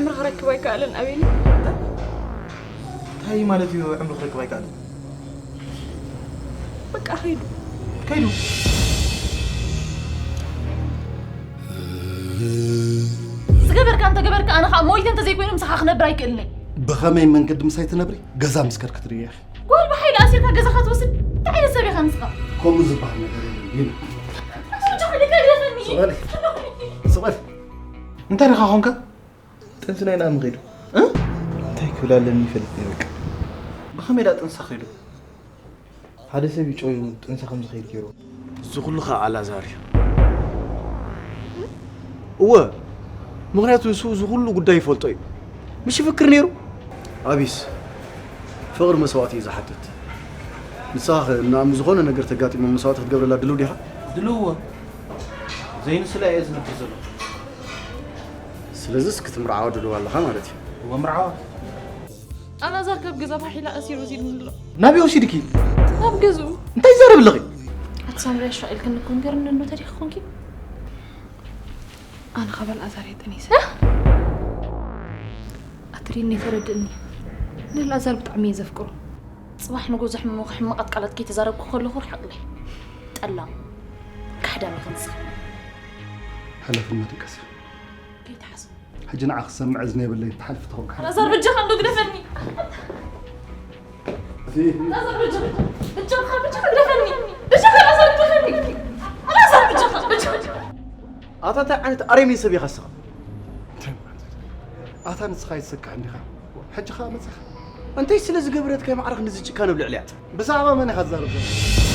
ዕምሪ ክረክብ ኣይከኣለን ኣቤል። እንታይ ማለት እዩ ዕምሪ ክረክብ ኣይከኣለን? በቃ ከይዱ። ከይዱ። ዝገበርካ እንተገበርካ ኣነ ከዓ ሞይተ እንተዘይኮይኑ ምሳኻ ክነብር ኣይክእልን እየ። ብኸመይ መንገዲ ምሳይ ትነብሪ? ገዛ ምስ ከድኪ ትርእያ ኢኺ። ጓል ብሓይሊ ኣሲርካ ገዛኻ ትወስድ እንታይ ዓይነት ሰብ ኢኻ ንስኻ? ከምኡ ዝበሃል ነገር የለን ሊና። ኣጆኻ ልካ ግደፈኒ። ስቕ በሊ። ስቕ በሊ። እንታይ ኢኻ ኾንካ? ጥንሲ ናይ ናም ኸይዱ እንታይ ክብል ኣለኒ ይፈልጥ እየ በቃ። ብኸመይ ዳ ጥንሳ ኸይዱ? ሓደ ሰብ እዩ ጨውዩ ጥንሲ ከም ዝኸይድ ገይሩ። እዚ ኩሉ ኸዓ ኣላዛር እዩ። እወ፣ ምኽንያቱ ንሱ እዚ ኩሉ ጉዳይ ይፈልጦ እዩ። ምሽ ይፍክር ነይሩ። ኣቢስ፣ ፍቕሪ መስዋእቲ እዩ ዝሓትት። ንስኻ ኸ እናኣም ዝኾነ ነገር ተጋጢሞ መስዋእቲ ክትገብረላ ድልው ዲኻ? ድልው እወ። ዘይንስላ እየ ዝነብር ዘሎ። ስለዚስ ክትምርዓዋ ድልው ኣለኻ ማለት እዩ። እወ ምርዓዋ። ኣላዛር ካብ ገዛ ባሒላ ኣሲሩ ወሲድኒ ኣሎ። ናበይ ወሲድኪ? ናብ ገዝኡ። እንታይ ይዛረብ ኣለኺ? ኣቲ ሳምሪ ኣሻቒልክኒ እኮ ንገርኒ እኖ ተሪኺ ኮንኪ። ኣነ ካብ ኣልኣዛር እየ ጠኒሰ። ኣቲ ሪኒ ተረድእኒ። ንኣልኣዛር ብጣዕሚ እየ ዘፍቅሮ። ጽባሕ ንጎ ዘሕምሙኺ ሕማቓት ቃላት ከይተዛረብኩ ከለኹ ርሓቕለይ። ጠላም። ካሕዳም ኢኺ ንስኺ። ሓላፍነት ይቀስ። ከይትሓስቢ። ሕጂ ንዓ ክሰምዕ እዝኒ የብለይ። ትሓልፊ ትኾንካ። ኣልኣዛር በጃኻ እንዶ ግደፈኒ። እቲ ኣልኣዛር በጃኻ። በጃኻ በጃኻ ግደፈኒ። በጃኻ ኣልኣዛር ግደፈኒ። ኣልኣዛር በጃኻ በጃኻ። ኣታ እንታይ ዓይነት ኣረሜን ሰብ ኢኻ ንስኻ? እንታይ ማለት እዩ? ኣታ ንስኻ ይትሰክሕ እንዲኻ። ሕጂ ኸኣ መጺኻ። እንታይ ስለ ዝገበረትካ እዩ ማዕረ ክንድዚ ጭካነ ኣብ ልዕሊያ? ብዛዕባ መን ኢኻ ትዛረብ ዘለኻ?